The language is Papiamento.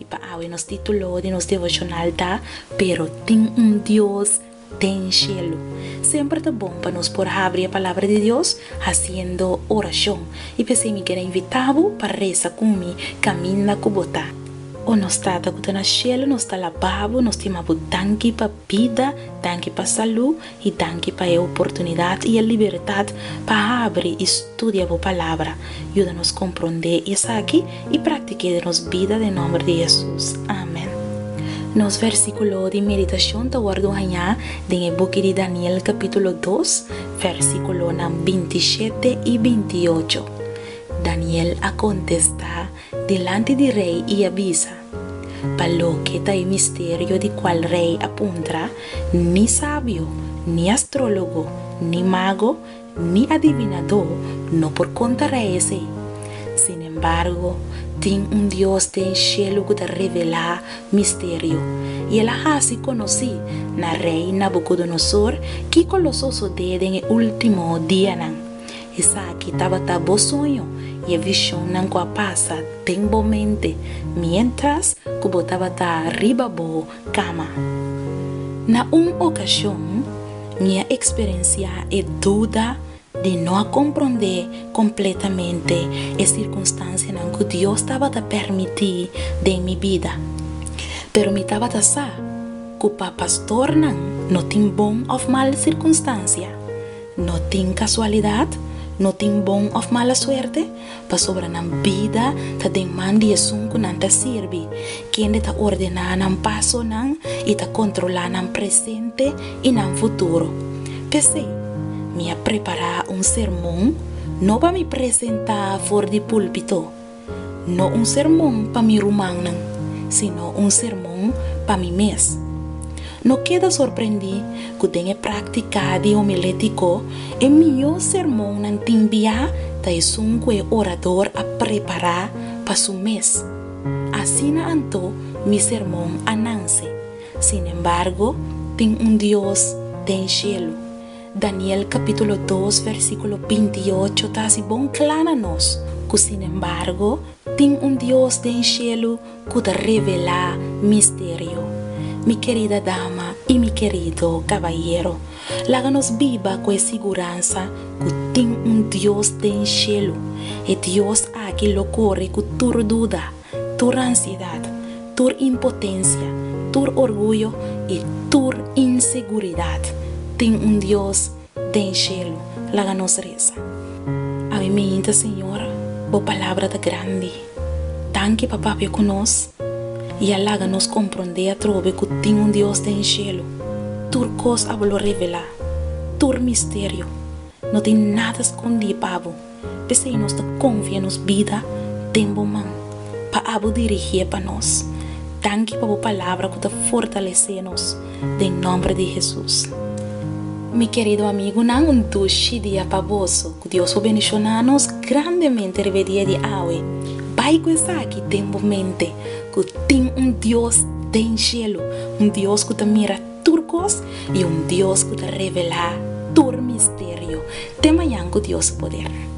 pa awe nos título di nos devoshonal ta, Pero tin un Dios den shelu. Semper ta bon pa nos por habri e Palabra di Dios hasiendo orashon. I p'esei mi kier a invitá bo pa resa ku mi kaminda ku bo ta. O nos Tata ku ta na shelu, nos ta alabá bo, nos stima bo. Danki pa bida, danki pa salú i danki pa e oportunidat i e libertat pa habri i studia bo Palabra. Yuda nos komprondé esaki i praktik'é den nos bida den nòmber di Hesus. Amèn. Nos vèrsikulo di meditashon ta wòrdu hañá den e buki di Daniel kapítulo dos, vèrsikulonan bintishete i bintiocho. Daniel a kontestá dilanti di rei i a bisa, Pa loke ta e misterio di kual rei a puntra, ni sabio, ni astrólogo, ni mago, Ni adivinadó no por konta rei esei. Sinembargo, tin un Dios den shelu ku ta revelá misterio, i el a hasi konosí na Rei Nabukodonosor kiko lo sosodé den e último dianan. Esaki tabata bo soño i e vishonnan ku a pasa den bo mente miéntras ku bo tabata riba bo kama. Na un okashon mi a eksperensiá e duda di no a komprondé kompletamente e sirkunstansianan ku Dios tabata permití den mi bida. Pero mi tabata sa ku pa pastornan no tin bon òf mal sirkunstansia, no tin kasualidat, no tin bon òf mala suerte, Pasobra nan bida ta den man di esun ku nan ta sirbi, kende ta ordená nan pasonan i ta kontrolá nan presente i nan futuro. P'esei, mi a prepará un sermon no pa mi presentá for di púlpito, no un sermon pa mi rumannan, sino un sermon pa mi mes. No keda sorprendí ku den e práktika di homilétiko e mihó sermonnan tin bia ta esun ku e orador a prepará pa su mes. Asina anto mi sermon a nanse. Sinembargo, tin un Dios den shelu. Daniel kapítulo dos versíkulo bintiocho ta hasi bon kla na nos ku sinembargo tin un Dios den shelu ku ta revelá misterio. Mi kerida dama i mi kerido kabayero, laga nos biba ku e siguransa ku tin un Dios den shelu. E Dios aki lo kore ku tur duda, tur ansiedat, tur impotensia, tur orguyo i tur inseguridat. Tin un Dios den shelu. Laga nos resa. Awe meinta, Señor, Bo palabra ta grandi. Danki pa papia ku nos i a laga nos komprondé atrobe ku tin un Dios den shelu. Tur kos abo lo revelá, tur misterio. No tin nada skondí pa bo. P'esei nos ta konfia nos bida den bo man, pa abo dirigié pa nos. Danki pa bo palabra ku ta fortalesé nos, den nòmber di Hesus. Mi kerido amigunan, un dushi dia pa boso. Ku Dios por bendishoná nos grandemente riba e dia di awe. Bai ku esaki den bo mente, ku tin un Dios den shelu, un Dios ku ta mira tur kos i un Dios ku ta revelá tur misterio. Te mañan ku Dios su poder.